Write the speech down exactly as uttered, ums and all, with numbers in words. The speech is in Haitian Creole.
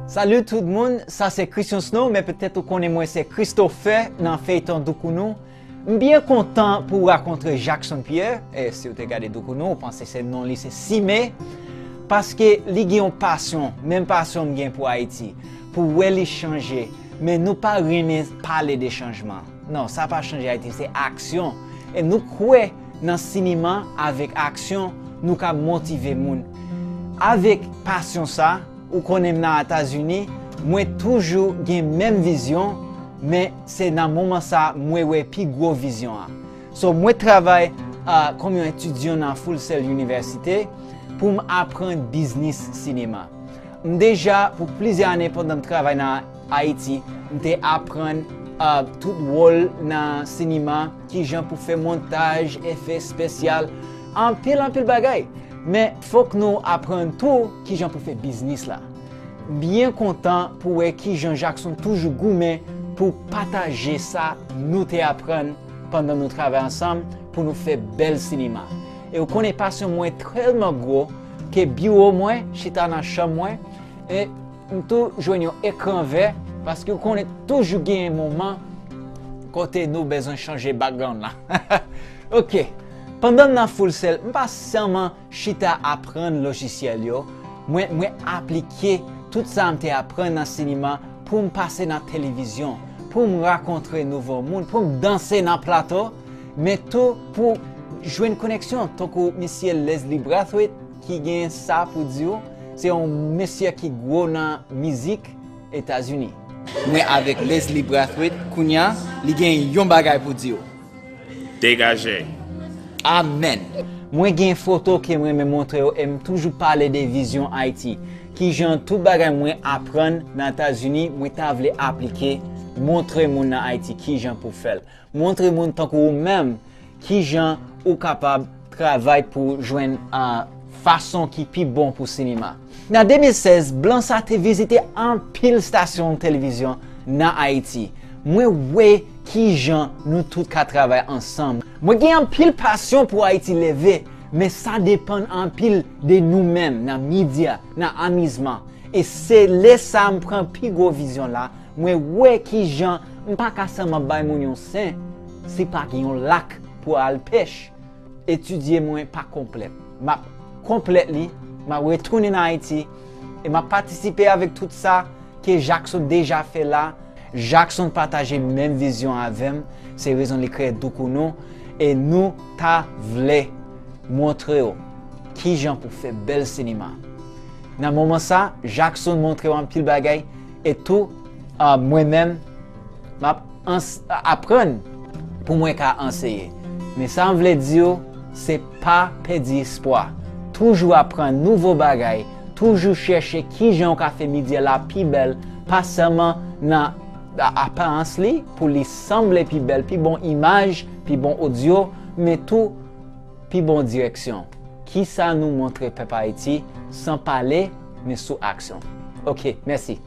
Salut tout moun, sa se Christian Snow, men petèt ou konnen mwen se Christopher nan feyton Doukounou. M byen kontan pou rakontre Jackson Pierre, e si w te gade Doukounou, ou panse se non li se Sime, paske li gen yon pasyon, menm pasyon m gen pou Ayiti, pou wè li chanje, men nou pa renmen pale de chanjman. Non, sa pa chanje Ayiti, se aksyon. E nou kwè nan sinema avèk aksyon, nou ka motive moun. Avèk pasyon sa, ou konnen m nan Etazini, mwen toujou gen menm vizyon, men se nan moman sa mwen wè pi gwo vizyon an. So, mwen travay uh, kòm yon etidyan nan Full Sail University pou m aprann biznis sinema. M deja, pou plizyè ane pandan m travay nan Ayiti, m te aprann uh, tout wòl nan sinema, kijan pou fè montaj, efè espesyal, anpil, anpil bagay. Men fòk nou aprann tou kijan pou fè biznis la. Byen kontan pou wè kijan Jackson toujou goumen pou pataje sa nou te aprann pandan nou travay ansanm pou nou fè bèl sinema. E ou konnen pasyon mwen tèlman gwo ke biwo mwen chita nan chanm mwen, e m tou jwenn yon ekran vè, paske ou konnen toujou gen moman kote nou bezwen chanje background la. Ok, pandan m nan Full Sail, m pa sèlman chita aprann lojisyèl yo, mwen, mwen aplike tout sa m te aprann nan sinema pou m pase nan televizyon, pou m rakontre nouvo moun, pou m danse nan plato, men tou pou jwenn koneksyon, tankou mesye Leslie Brathwaite ki gen sa pou di w, se yon mesye ki gwo nan mizik Etazini. Mwen avèk Leslie Brathwaite, kounya, li gen yon bagay pou di w. Degaje. Amèn. Mwen gen foto ke mwen renmen montre yo e m toujou pale de vizyon Ayiti. Kijan tout bagay mwen aprann nan Etazini, mwen ta vle aplike, montre moun nan Ayiti kijan pou fè l. Montre moun tankou ou menm kijan ou kapab travay pou jwenn uh, fason ki pi bon pou sinema. Nan de mil sèz, blan sa te vizite anpil stasyon televizyon nan Ayiti. Mwen wè kijan nou tout ka travay ansanm. Mwen gen anpil pasyon pou Ayiti leve, men sa depann anpil de nou menm nan medya, nan amizman. E se lè sa m pran pi gwo vizyon la, mwen wè kijan m pa ka sèlman bay moun yon sen si pa gen yon lak pou al pèch. Etidye mwen pa konplèt. M ap konplèt li, m ap retounen nan Ayiti e m ap patisipe avèk tout sa ke Jackson deja fè la. Jackson pataje menm vizyon avè m, se rezon li kreye Doukounou e nou ta vle montre w kijan pou fè bèl sinema. Nan moman sa, Jackson montre w anpil bagay e tou uh, mwen menm m ap aprann pou mwen ka anseye. Men sa m vle di w, se pa pèdi espwa. Toujou aprann nouvo bagay, toujou chèche kijan w ka fè medya la pi bèl, pa sèlman nan aparans li, pou li sanble pi bèl, pi bon imaj, pi bon odyo, men tou pi bon direksyon. Kisa nou montre pèp Ayiti san pale, men sou aksyon. Ok, mèsi.